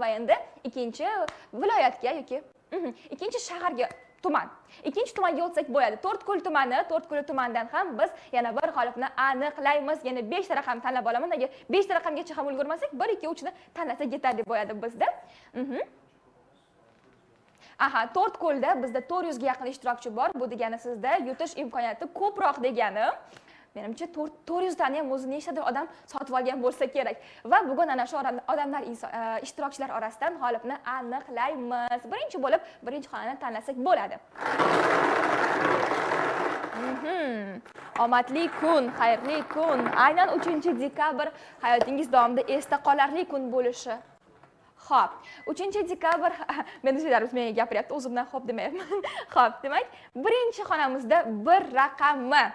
Va endi ikkinchi viloyatga yoki ikkinchi shaharga, tuman, ikkinchi tumanga o'tsak bo'ladi. To'rtko'l tumani. To'rtko'l tumanidan ham biz yana bir g'olibni aniqlaymiz. Yana 5 ta raqam tanlab olaman. Agar 5 ta raqamgacha ham ulgurmasak, 1, 2, 3 ni tanlasak yetarli bo'ladi bizda. Aha, To'rtko'lda bizda 400 ga yaqin ishtirokchi bor. Bu degani sizda yutish imkoniyati ko'proq degani. Menimcha, 400 tani ham o'zi nechtadir odam sotib olgan bo'lsa kerak. Va bugun ana shu odamlar, ishtirokchilar orasidan g'olibni aniqlaymiz. Birinchi bo'lib birinchi xonani tanlasak bo'ladi. Omadli kun, xayrli kun. Aynan 3-dekabr hayotingiz davomida esda qolarli kun bo'lishi. Xo'p, 3-dekabr menejerlarimiz menga gapiryapti, o'zimdan xo'p demayapman. Xo'p, demak, birinchi xonamizda bir raqami.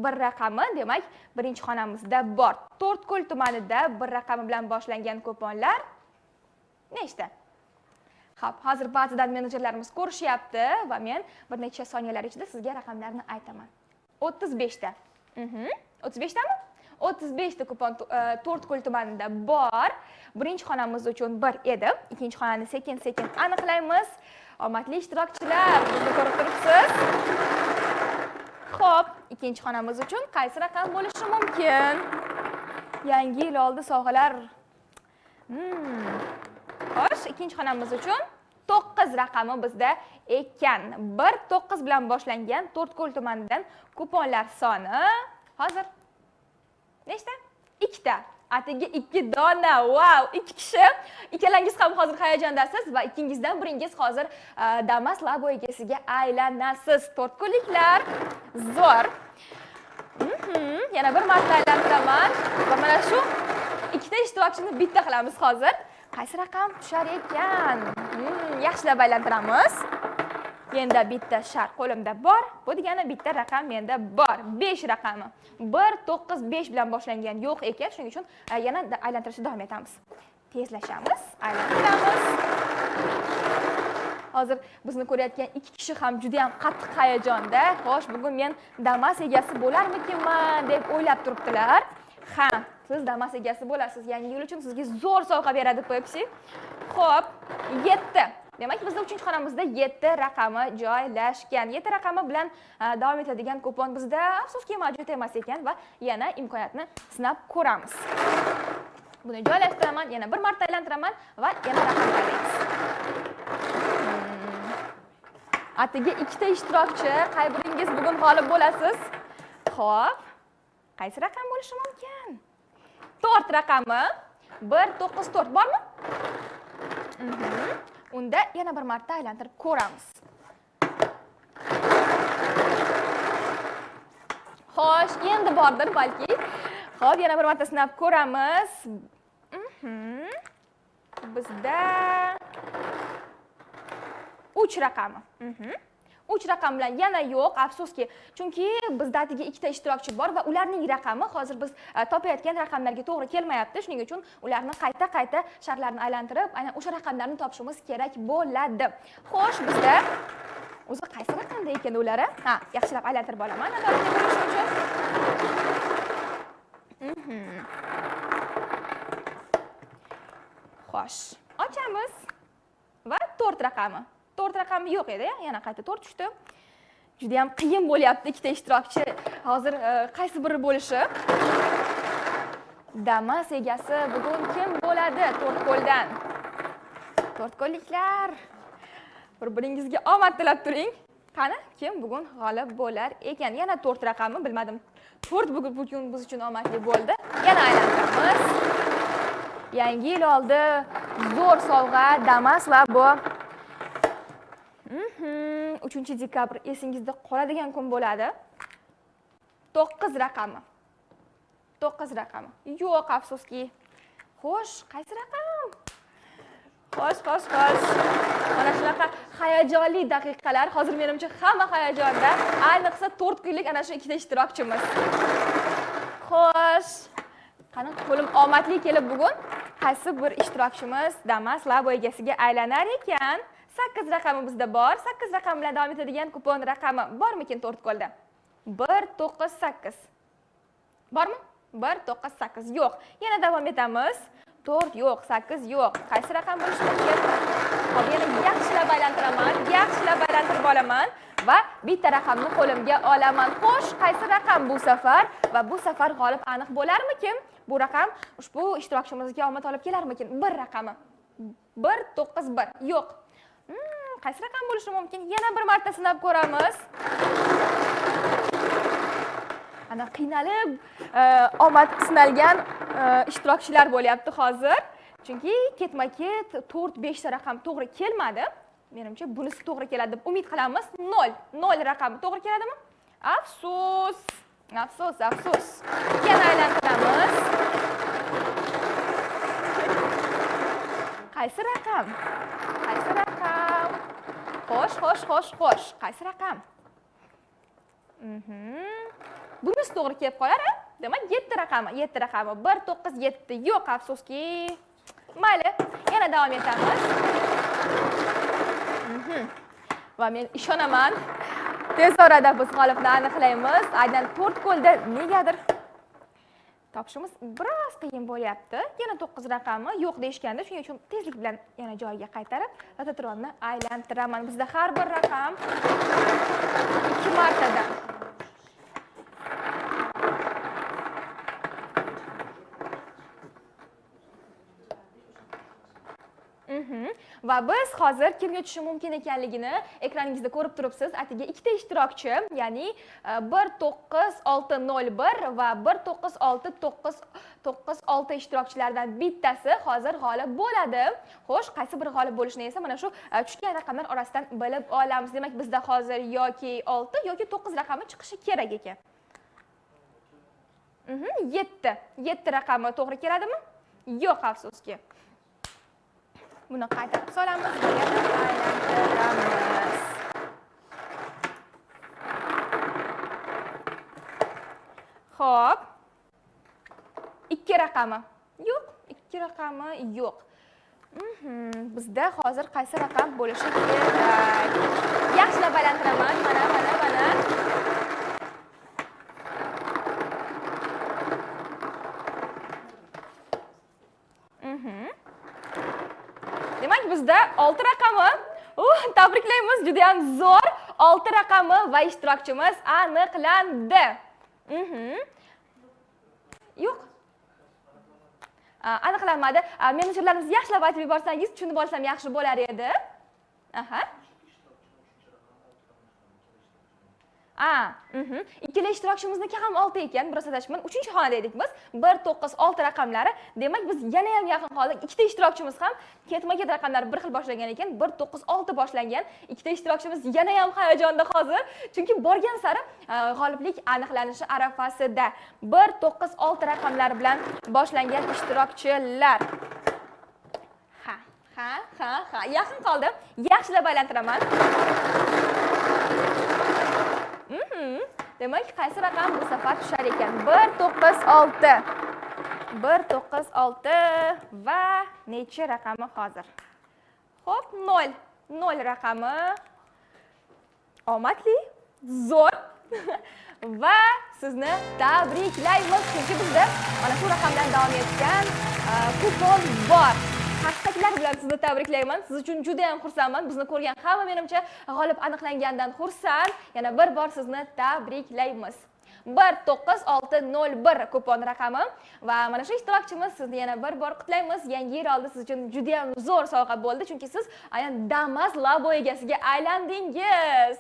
Bir raqami, demak, birinchi xonamizda bor. To'rtko'l tumanida bir raqami bilan boshlangan kuponlar nechta? Xo'p, hozir ba'zidan menejerlarimiz ko'rishyapti va men bir necha soniyalar ichida sizga raqamlarni aytaman. 35 ta. 35 tami? 35 ta kupon To'rtko'l tumanida bor. Birinchi xonamiz uchun bir edi. Ikkinchi xonani sekin-sekin aniqlaymiz. Omadli ishtirokchilar, bizni ko'rib turibsiz. Xo'p, ikkinchi xonamiz uchun qaysi raqam bo'lishi mumkin? Yangi yil oldi sovg'alar. Xo'sh, ikkinchi xonamiz uchun 9 raqami bizda ekan. 1 9 bilan boshlangan To'rtko'l tumanidan kuponlar soni hozir nechta? Ikkita. Atigi 2 dona. Vau, 2 kishi. Ikkalangiz ham hozir hayajondasiz va ikkingizdan biringiz hozir Damas Labo egasiga aylanasiz. To'rtko'lliklar, zo'r. Yana bir marta aylantiraman va mana shu ikkita ishtirokchini bitta qilamiz hozir. Qaysi raqam tushar ekan? Yaxshilab aylantiramiz. Menda bitta shar qo'limda bor. Bu degani bitta raqam menda bor. 5 raqami. 1 9 5 bilan boshlangan yo'q ekan. Shuning uchun yana aylantirishni davom etamiz. Tezlashamiz, aylantiramiz. Hozir bizni ko'rayotgan ikki kishi ham juda ham qattiq hayajonda. Xo'sh, bugun men Damas egasi bo'larmikinman deb o'ylab turibdilar. Ha, siz Damas egasi bo'lasiz. Yangi yil uchun sizga zo'r sovg'a beradi Pepsi. Xo'p, 7. Demak, bizda 3-xonamizda 7 raqami joylashgan. 7 raqami bilan davom etadigan kupon bizda afsuski mavjud emas ekan va yana imkoniyatni sinab ko'ramiz. Buni joylashtiraman, yana bir marta aylantiraman va yana raqam tanlaymiz. Atigi ikkita ishtirokchi, qay biringiz bugun g'olib bo'lasiz? Xo'p, qaysi raqam bo'lishi mumkin? 4 raqami 1 9 4 bormi? Unda yana bir marta aylantirib ko'ramiz. Xo'sh, endi bordir balki. Xo'p, yana bir marta sinab ko'ramiz. Bizda 3 raqami. 3 raqam bilan yana yo'q, afsuski. Chunki bizda atigi ikkita ishtirokchi bor va ularning raqami hozir biz topayotgan raqamlarga to'g'ri kelmayapti. Shuning uchun ularni qayta-qayta sharlarni aylantirib, aynan o'sha raqamlarni topishimiz kerak bo'ladi. Xo'sh, bizda o'zi qaysi raqamda ekan ulari? Ha, yaxshilab aylantirib olaman adolatli bo'lishi uchun. Xo'sh, ochamiz. Va 4 raqami. 4 raqami yo'q edi, yana qayta 4 tushdi. Juda ham qiyin bo'lyapti ikkita ishtirokchi hozir qaysi biri bo'lishi. Damas egasi bugun kim bo'ladi To'rtko'ldan? To'rtko'lliklar, bir-biringizga omad tilab turing. Qani, kim bugun g'olib bo'lar ekan? Yana 4 raqami, bilmadim. 4 bugun biz uchun omadli bo'ldi. Yana aylantiramiz. Yangi yil oldi zo'r sovg'a Damas Labo. 3-dekabr esingizda qoladigan kun bo'ladi. 9 raqami. 9 raqami. Yo'q, afsuski. Xo'sh, qaysi raqam? Xo'sh, xo'sh, xo'sh. Mana shunaqa hayajonli daqiqalar. Hozir menimcha hamma hayajonda. Ayniqsa 4 kunlik ana shu ikkita ishtirokchimiz. Xo'sh. Qani, qo'lim omadli kelib bugun qaysi bir ishtirokchimiz Damas Labo egasiga aylanar ekan? 8 raqami bizda bor. 8 raqam bilan davom etadigan kupon raqami bormikin To'rtko'lda? 1 9 8. Bormi? 1 9 8. Yo'q. Yana davom etamiz. 4 yo'q, 8 yo'q. Qaysi raqam bo'lishi mumkin? Hop, yana yaxshilab aylantiraman, yaxshilab aylantirib olaman va bitta raqamni qo'limga olaman. Xo'sh, qaysi raqam bu safar? Va bu safar g'olib aniq bo'larmikin? Bu raqam ushbu ishtirokchimizga omad olib kelarmikin? Bir raqami. 1 9 1. Yo'q. Qaysi raqam bo'lishi mumkin? Yana bir marta sinab ko'ramiz. Ana qiynalib omad sinalgan ishtirokchilar bo'lyapti hozir. Chunki ketma-ket 4-5 ta raqam to'g'ri kelmadi. Menimcha bunisi to'g'ri keladi deb umid qilamiz. 0. 0 raqami to'g'ri keladimi? Afsus. Afsus, afsus. Yana aylantiramiz. Qaysi raqam? Qaysi raqam? Xo'sh, xo'sh, xo'sh, xo'sh. Qaysi raqam? Bunisi to'g'ri kelib qolar, a? Demak, 7 raqami, 7 raqami. 1 9 7. Yo'q, afsuski. Mayli, yana davom etamiz. Va men ishonaman, tez orada biz g'olibni aniqlaymiz. Aynan To'rtko'lda negadir topishimiz biroz qiyin bo'lyapti. Yana 9 raqami yo'q deyishganda, shuning uchun tezlik bilan yana joyiga qaytarib, lototronni aylantiraman. Bizda har bir raqam 2 martadan. Va biz hozir kimga tushishi mumkin ekanligini ekraningizda ko'rib turibsiz. Atigi ikkita ishtirokchi, ya'ni 19601 va 196996 ishtirokchilardan bittasi hozir g'olib bo'ladi. Xo'sh, qaysi biri g'olib bo'lishini esa mana shu tushgan raqamlar orasidan bilib olamiz. Demak, bizda hozir yoki 6 yoki 9 raqami chiqishi kerak ekan. 7. 7 raqami to'g'ri keladimi? Yo'q, afsuski. Buni qaytarib solamiz va yana aylantiramiz. Xo'p. 2 raqami. Yo'q, 2 raqami yo'q. Bizda hozir qaysi raqam bo'lishi kerak? Yaxshilab aylantiraman. Mana, mana, mana. Demak, bizda 6 raqami. Tabriklaymiz, juda ham zo'r. 6 raqami va ishtirokchimiz aniqlandi. Yo'q. Aniqlanmadi. Menejerlarimiz yaxshilab aytib yuborsangiz, tushunib olsam yaxshi bo'lar edi. Aha. Ikkala ishtirokchimizniki ham 6 ekan, biroz adashibman. 3-xonada edik biz. 1 9 6 raqamlari. Demak, biz yana ham yaqin qoldik. Ikkita ishtirokchimiz ham ketma-ket raqamlar bir xil boshlangan ekan. 1 9 6 boshlangan. Ikkita ishtirokchimiz yana ham hayajonda hozir. Chunki borgan sari g'oliblik aniqlanishi arafasida. 1 9 6 raqamlari bilan boshlangan ishtirokchilar. Ha, ha, ha, ha. Yaqin qoldim. Yaxshilab aylantiraman. Demak, qaysi raqam bu safar tushar ekan? 1 9 6. 1 9 6 va necha raqami hozir? Xo'p, 0. 0 raqami. Omadli, zo'r. Va sizni tabriklaymiz, chunki bizda mana shu raqamdan davom etgan kupon bor. Hashtaglar bilan sizni tabriklayman. Siz uchun juda ham xursandman. Bizni ko'rgan hamma menimcha g'olib aniqlangandan xursand. Yana bir bor sizni tabriklaymiz. 1 9 6 0 1 kupon raqami va mana shu ishtirokchimiz, sizni yana bir bor qutlaymiz. Yangi yil oldi siz uchun juda ham zo'r sovg'a bo'ldi, chunki siz aynan Damas Labo egasiga aylandingiz.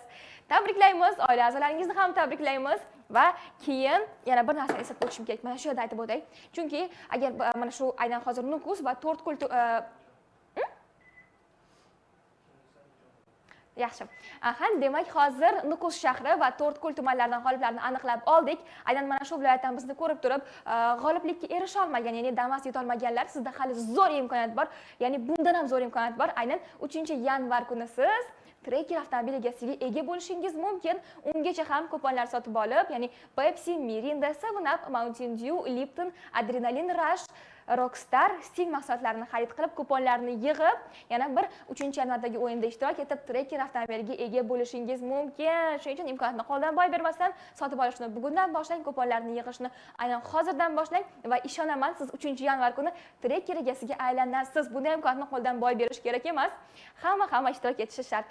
Tabriklaymiz, oila a'zolaringizni ham tabriklaymiz. Va keyin yana bir narsani eslatib o'tishim kerak. Mana shu yerda aytib o'tay. Chunki agar mana shu aynan hozir Nukus va To'rtko'l Yaxshi. Aha, demak, hozir Nukus shahri va To'rtko'l tumanlaridan g'oliblarni aniqlab oldik. Aynan mana shu viloyatdan bizni ko'rib turib, g'oliblikka erisha olmagan, ya'ni Damas yuta olmaganlar, sizda hali zo'r imkoniyat bor. Ya'ni bundan ham zo'r imkoniyat bor. Aynan 3-yanvar kuni siz Tracker avtomobil egasiga ega bo'lishingiz mumkin. Ungacha ham kuponlar sotib olib, ya'ni Pepsi, Mirinda, 7 Up, Mountain Dew, Lipton, Adrenalin Rush Rockstar Sting mahsulotlarini xarid qilib, kuponlarni yig'ib, yana bir 3 yanvardagi o'yinda ishtirok etib, Tracker avtomobiliga ega bo'lishingiz mumkin. Shuning uchun imkoniyatni qo'ldan boy bermasdan sotib olishni bugundan boshlang, kuponlarni yig'ishni aynan hozirdan boshlang va ishonaman, siz 3 yanvar kuni Tracker egasiga aylanasiz. Bunday imkoniyatni qo'ldan boy berish kerak emas. Hamma ishtirok etishi shart.